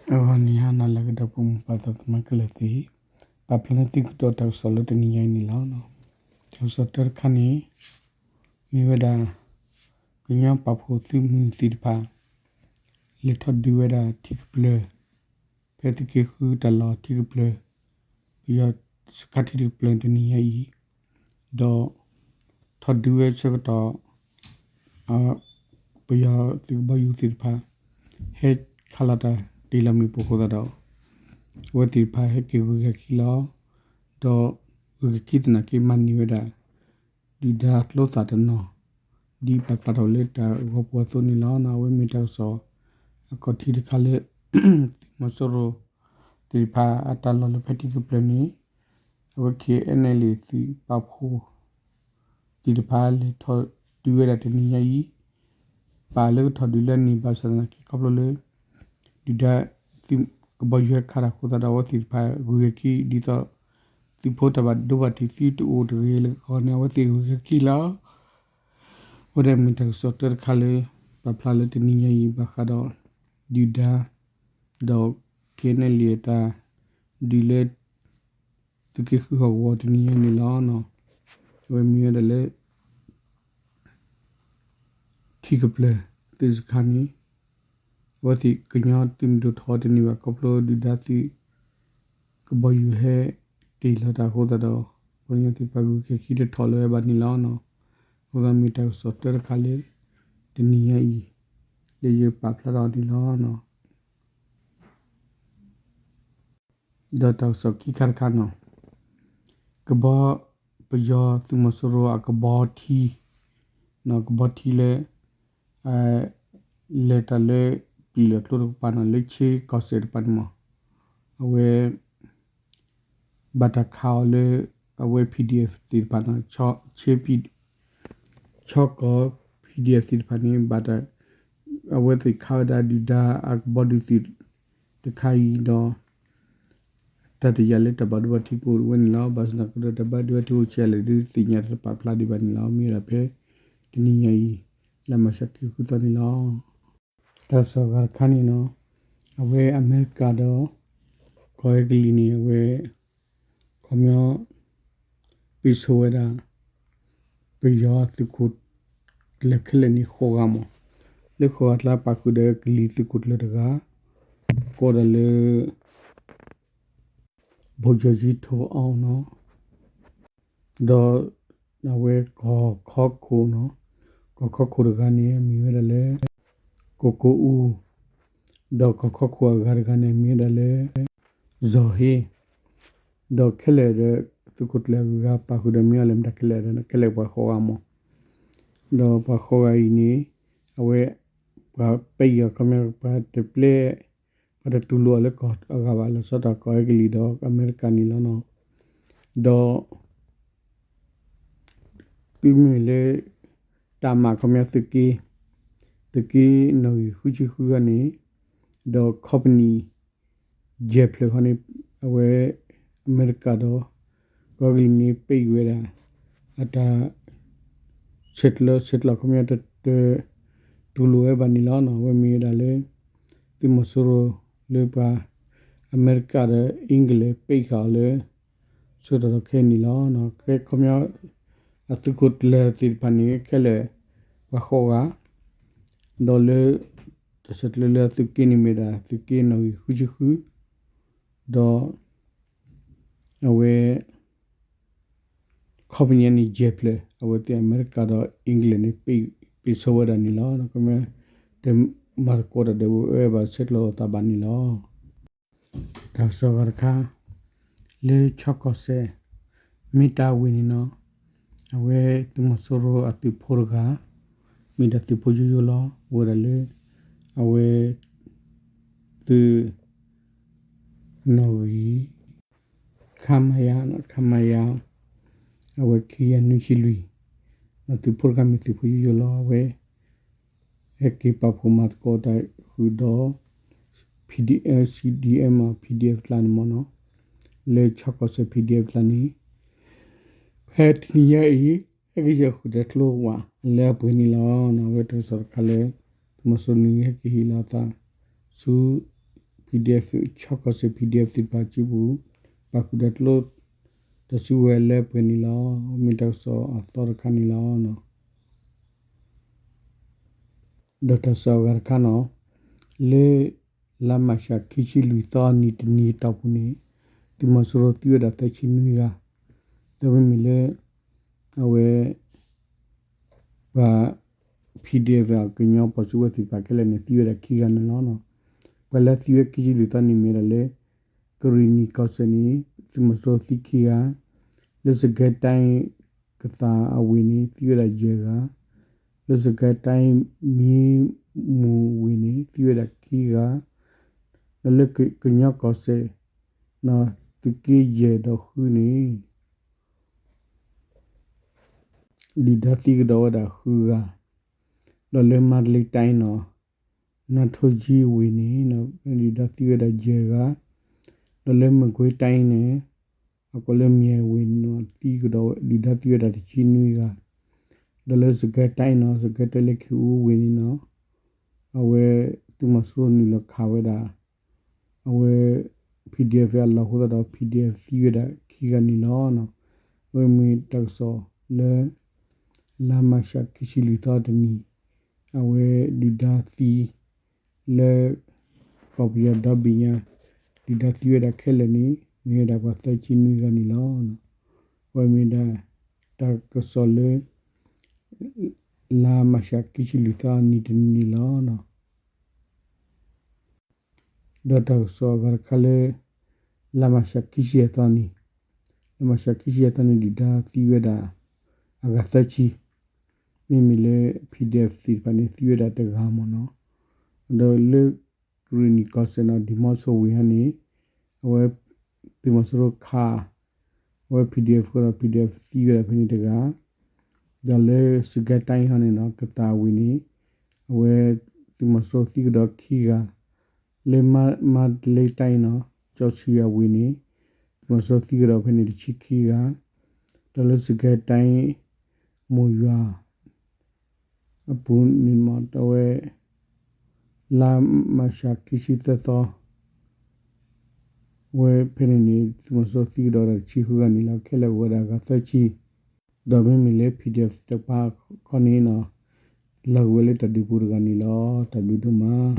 ဂီၤနံၤဟါနၤလၢအဂ့ၤ ဒီပုၢ်ဝဲၢ်မိၢ်ပၢ်သးသမါခဲလၢာ်သ့ၣ်, ပာ်ဖျါန့ၢ်သုကတီၢ်တၢ်ကစီၣ်လၢတနံၤညါအံၤန့ၣ်လီၤ. တၢ်ကစီၣ်တၢတခါန့ၣ် မ့ၢ်ဝဲဒၣ် ကညီပာ်ဖှိၣ်သုးမုၢ်သ့ၣ်တဖၣ် လဲၤထီၣ်ဒုးဝဲဒၣ်ထံကပျၢၤ ဖဲသုးက့ဃုတၢ်လီၢ်ထံကပျၢၤ ပယီၤစခါထံတကပျၢၤတနံၤညါအံၤ, ဒီးထီၣ်ဒုးဝဲဆၢကတီၢ် ပယီၤသုးကဘီယူၤသ့ၣ်တဖၣ် ဟဲခးလီၤတၢ်တ့ၢ်လီၤမ့ၣ်ပိၢ်အဃိသတးဒီး အဝဲသ့ၣ်တဖၣ်ဟဲက့ၤဂုၤက့ၤခံလီၤ. ဒီးဂုၤက့ၤခံသနာ်က့မၤန့ၢ်ဝဲဒၣ် ဒုၣ်ဒါကျိသၣ်တနီၤ ဒ်ပာ်ဖျါထီၣ်လၢတၢ်ဂီၤပူၤအသိးန့ၣ်လီၤ. အဝဲမ့ၢ်တၢ်ကစီၣ်အခီၣ်ထံးတခါလၢ သုးမီၤစိရိၤသ့ၣ်တဖၣ်အတၢ်လီၢ်လၢဖဲထံကပျၢၤန့ၣ် အဝဲ K N L A သုးပာ်ဖှိၣ်သ့ၣ်တဖၣ်လဲၤထီၣ်ဒုးဝဲဒၣ်တနံၤညါအံၤ, ပာ်လၢကထီၣ်ဒုးလၢန့ၣ် ဘၣ်ဆၣ်သနာ်က့ခီဖျိလၢ ဒုၣ်ဒါသုးကဘီယူၤဟဲခးတၢ်အဃိသတးဒီး အဝဲသ့ၣ်တဖၣ်ဂုၤက့ၤခံ ဒ်သိး သုးဖိတၢ်ဘၣ်ဒိဘၣ်ထံးသုတအိၣ်တဂ့ၤလၢအဂီၢ်န့ၣ် အဝဲသ့ၣ်ဂုၤက့ၤခံလီၤ. အဝဲဒၣ်မ့ၢ်တၢ်ကစီၣ်တၢတခါလၢ ပာ်ဖျါလၢတနံၤညါအံၤ ဘၣ်ဃးဒီး ဒုၣ်ဒါ ဒီး K N L A အတၢ်ဒုးလၢ သုးက့ဃုဟီၣ်ကဝီၤတနံၤညါန့ၣ်လီၤ. အဝဲမ့ၢ်ဝဲဒၣ်လၢ ထံကပျၢၤသုးစခါန့ၣ် အဝဲသ့ၣ်ကညီသုးမုၢ်ဒိၣ်ထီၣ်တန့ၢ်ဘၣ် ခီဖျိဒုၣ်ဒါသုးကဘီယူၤဟဲတ့ၢ်လီၤတၢ်အဃိသတးဒီး ပှၤကညီသ့ၣ်တဖၣ်ဂုၤက့ၤခံတထီၣ်လၢၤဘၣ်န့ၣ်လီၤ. အဃိသတးမ့ၢ်တၢ်ကစီၣ်တၢတခါလၢ တနံၤညါအံၤ လၢယပာ်ဖျါထီၣ်န့ၣ်လီၤ. ဒီးတၢ်ကစီၣ်ခံခါတခါန့ၣ် ကဘီ ပယီၤသုးမီၤစိရိၤအကဘီထံ ကဘီထံလၢ လဲၤတၢ်လၢ ပျံၤလီၢ်ကျိတကပၤန့ၣ် လၢခၠ့ကီၢ်စဲၣ်တကပၤန့ၣ်မး အဝဲ ဘၣ်တၢ်ခးအီၤလၢ အဝဲ P D F သ့ၣ်တဖၣ်န့ၣ် ခၠ့ ခၠ့ကီၢ် P D F သ့ၣ်တဖၣ်န့ၣ် ဘၣ်တၢ် အဝဲသ့ၣ်ခးဝဲဒၣ်ဒုၣ်ဒါအကဘီဒုးသုးတခါအံၤဒီး တၢ်တယာ်လၢတၢ်ဘၣ်ဒိဘၣ်ထံးကအိၣ်ဝဲန့ၣ်လီၤ. ဘၣ်ဆၣ်သနာ်က့ဒီးတၢ်ဘၣ်ဒိဘၣ်ထံးအိၣ်ဆံးလဲၣ်ဒုးသ့ၣ်ညါတပာ်ဖျါဒံးဘၣ်န့ၣ်လီၤ. မ့ၢ်ဝဲဒၣ်ဖဲ တနံၤညါအံၤ လါမးရှးခံဃုသီန့ၣ်လီၤ. တၢ်ကစီၣ်ဂၤတခါန့ၣ်လီၤ. အဝဲအမဲရကၤဒီး ကီၢ်အဲကလံးန့ၣ် အဝဲ ခီပညီ ပ့ၢ်ဆိဝဲဒၣ် ပယီၤသုးခိၣ်ကျၢၢ်ခဲလၢာ်န့ၣ် ဃိးဂၤမး, လၢဃိးဂၤအကျါပာ်ဃုာ်ဒီးကလံၤသုးခိၣ်ကျၢၢ်တဂၤ ကိးဒၣ်လၢ ဗိုလ်ချုပ်ကြီးထွန်းအောင်န့ၣ် ဒီး အဝဲကီၢ်ခီခိၣ်န့ၣ် ကီၢ်ခီခိၣ်တဂၤန့ၣ် မ့ၢ်ဝဲဒၣ်လၢ ကိၣ်ကိၣ်အူ ဒီးကီၢ်ခီခိၣ်အဂၤတဂၤန့ၣ် မ့ၢ်ဝဲဒၣ်လၢ စီၤဟ့ ဒီးခဲလၢာ်ဒီး သုးခိၣ်ကျၢၢ်အဂၤပာ်ဃုာ်ဒီးမ့ၢ်အီၤလၢမတၤခဲလၢာ်ဒီး ခဲလၢာ်ပှၤဃိးဂၤမး, ဒီးပှၤဃိးဂၤအံၤန့ၣ် အဝဲ ပှၤပဲာ်အီၤခီပညီ ပှၤတပျဲ ပှၤတတူၢ်လိာ်အီၤလၢကီၢ်အဂၤဘၣ် လီၤဆီဒၣ်တၢ်ကီၢ်အဲကလံးဒီးအမဲရကၤန့ၣ်လီၤ. ဒီး တုၤမ့ၢ်လၢ တၢ်မၤခီပညီသုးက့ သုးက့နီၣ်ဂံၢ်ဃုဆံဃုဂၤန့ၣ် ဒီး company ယဲၢ်ဖျၢၣ်ခီန့ၣ် အဝဲ အမဲရကၤဒီး ကီၢ်အဲကလံးန့ၣ် ပ့ၢ်ဝဲဒၣ် အတၢ် ဆဲးကျိး ဆဲးကျိးခီပညီ တတူၢ်လိာ်ဝဲဘၣ်န့ၣ်လီၤ. အဝဲမ့ၢ်ဝဲဒၣ်လၢ သုးမီၤစိရိၤလၢပှၤ အမဲရကၤဒီး England ပ့ၢ်ဃာ်အီၤလၢ ဆၢကတီၢ်ဒီးခဲအံၤန့ၣ်လီၤ. ခဲခီပညီ အသုးခိၣ်ကျၢၢ်သ့ၣ်တဖၣ်န့ၣ် ခဲလၢာ် ပှၤဃိးဂၤ ဒီးလၢ တၢ်ဆဲးကျိးလၢအသုးက့န့ၣ်မ့ၢ်ဒၣ် သုးက့နီၣ်ဂံၢ်ဃုဆံဃု ဒီး အဝဲ ခီပညီန့ၣ် ယဲၢ်ဖျၢၣ် အဝဲသ့ၣ်အမဲရကၤဒီး England န့ၣ် ပ့ၢ်ဆိဝဲဒၣ်န့ၣ်လီၤ. ခီပညီ တမၤသကိးတၢ်ဒီးဝဲဘၣ် ဆဲးကျိးလိာ်သးဘၣ်န့ၣ်လီၤ. တၢ်ကစီၣ်ဂၤတခါ လၢခၠ့ကီၢ်စဲၣ် မ့ၢ်တၢ်ဝ့ၢ်န့ၣ်လီၤ. အဝဲသုးမီၤစိရိၤအသုးဖိတဂၤ မ့ၢ်ဒၣ်သုးဖိယိယိလီၤ. အိၣ်ဝဲဒၣ်လၢ အဝဲ သုး နီၣ်ဂံၢ် ခမရ ခမရ အဝဲခံကယၤနွံဆံလွံၢ် သုးဖိတဂၤမ့ၢ်သုးဖိယိယိလီၤ. အဝဲ ဟဲက့ၤပာ်ဖှိၣ်မၤသကိးတၢ်ဃုာ်ဒီး P D F, C D M, P D F ကျါန့ၣ်မ့ၢ်နီၤ, လၢခၠ့ကီၢ်စဲၣ် P D F ကျါန့ၣ် ဖဲတနံၤညါအံၤ ဟဲက့ၤဃုာ်တၢ်ကျိဝဲလၢအပှဲၤန့ၣ်လီၤ. အဝဲတၢ်ကစီၣ်တခါလၢ သုးမီၤစိရိၤန့ၣ် ဟဲက့ၤဟ့ၣ်လီၤအသးဆူ P PDF ဆီကီၢ်စဲၣ် PDF သ့ၣ်တဖၣ်စုပူၤ ပာ်ဃုာ်ဒီးကျိ တၢ်စုကဝဲၤလၢပှဲၤန့ၣ်လီၤ. မ့ၢ်တၢ်ကစီၣ်အသီတခါန့ၣ်လီၤ. ဒီးတၢ်ကစီၣ်အဂၤတခါန့ၣ် လၢ လါမၢ်ၡးခံဆံလွံၢ်သီနံၤတနံၤအတီၢ်ပူၤန့ၣ် သုးမီၤစိရိၤသံဝဲဒၣ်သၢဆံနွံဂၤ, ဒီးမ့မ့ၢ်လၢ အဝဲ ပှၤ PDF ကညီပှၤစုကဝဲၤသ့ၣ်တဖၣ်ခဲလၢာ်န့ၣ် သံဝဲဒၣ်ခံဂၤန့ၣ်လီၤ. ပှၤလၢသံဝဲခံဆံလွံၢ်သီန့ၣ်မ့ၢ်ဝဲဒၣ်လၢ ကရ့ၣ်နံၣ်ကီၢ်စဲၣ်န့ၣ် သုးမီၤစိရိၤသံခံဂၤ, လၢစကဲတၢ် ကသးအဝ့ၢ်န့ၣ် သံဝဲဒၣ်ယဲၢ်ဂၤ, လၢစကဲတၢ်မံမူၤဝ့ၢ်န့ၣ် သံဝဲဒၣ်ခံဂၤ, ဒီးလၢကညီကီၢ်စဲၣ် သုးက့ယဲၢ်ဒီးဃုန့ၣ် ဒုၣ်ဒါသံကဒီးဝဲဒၣ်ဃုဂၤ, ဒီးလၢမါတလ့တၢ်အံၤန့ၣ် နါထိကၠံဝ့ၢ်န့ၣ် ဒုၣ်ဒါသံဝဲဒၣ်ယဲၢ်ဂၤ, ဒီးလၢမကွ့တၢ်အံၤန့ၣ် အကိးလၢမၠဲၣ်ဝ့ၢ်န့ၣ် သံကဒီး ဒုၣ်ဒါသံဝဲဒၣ်တဆံနွံဂၤ, ဒီးလၢစကဲတၢ်အံၤန့ၣ် စကဲတၢ်လၢခ့ၣ်အူဝ့ၢ်န့ၣ်န့ၣ် အဝဲ သုးမီၤစိရိၤနုာ်လီၤခးဝဲဒၣ် အဝဲ PDF အလီၢ်အဃိသတးဒီး PDF သံဝဲဒၣ်ခံဂၤန့ၣ်လီၤ. အဝဲမ့ၢ်တၢ်ကစီၣ်လၢ လါမၢ်ၡးခံဆံလွံၢ်သီတနံၤ အဝဲဒုၣ်ဒါသံ လၢ ကီၢ်ပယီၤဒီဘ့ၣ်ညါ ဒုၣ်ဒါသံဝဲဒၣ်ခဲလၢာ်န့ၣ် မ့ၢ်ဝဲဒၣ်ပှၤသၢဆံနွံဂၤန့ၣ်လီၤ. အဝဲမ့ၢ်ဒၣ် တၢ်ကစီၣ်လၢ လါမၢ်ၡးခံဆံလွံၢ်သီနံၤတနံၤန့ၣ်လီၤ. ဒီးတၢ်ကစီၣ်အဂၤတခါလၢ လါမၢ်ၡးခံဆံယဲၢ်သီန့ၣ်, လါမၢ်ၡးခံဆံယဲၢ်သီန့ၣ် ဒုၣ်ဒါသံဝဲဒၣ် အဂၤသၢဆံ, မ့မ့ၢ်လၢ PDF သ့ၣ်တဖၣ်န့ၣ် သံဝဲဒၣ်တဂၤမ့ၢ်နီၤ, ဒီးလၢ ကရ့ၣ်နံၣ်ကီၢ်စဲၣ်နီၤ ဒံၣ်မီဆိဝ့ၢ်ဟီန့ၣ် အဝဲ သုးမီၤစိရိၤခး အဝဲ PDF ဃိဒီး PDF သံဝဲဒၣ်ဖဲန့ၣ်တဂၤ, ဒီးလၢစကဲတၢ်အံၤဟီန့ၣ်နီၤ ကသးဝ့ၢ်န့ၣ် အဝဲ သုးမီၤစိရိၤသံကဒီးခံဂၤ, လၢမါတလ့တၢ်အံၤနီၤ ကၠီဆံအဝ့ၢ်န့ၣ် သုးမီၤစိရိၤသံကဒီးဖဲန့ၣ်တဆံခံဂၤ, ဒီးလၢစကဲတၢ်အံၤ မိၢ်ယွၤ အပူၤန့ၣ်မ့ၢ်တဝဲ လါမၢ်ၡးခံဆံသၢသီ ဝဲဖဲန့ၣ်န့ၣ် သုးမီၤစိရိၤသံကဒီးတဆံဃုဂၤန့ၣ်လီၤ. ခဲလၢာ်အိၣ်ဝဲဒၣ်ဂၤသၢဆံ, ဒီးမ့မ့ၢ်လၢ PDF တကပၤခီန့ၣ်နီၤ လီၤဂာ်ဝဲလၢတၢ်ဒုးပူၤတဂၤန့ၣ်လီၤ. တၢ်ဘျုးဒိၣ်မး.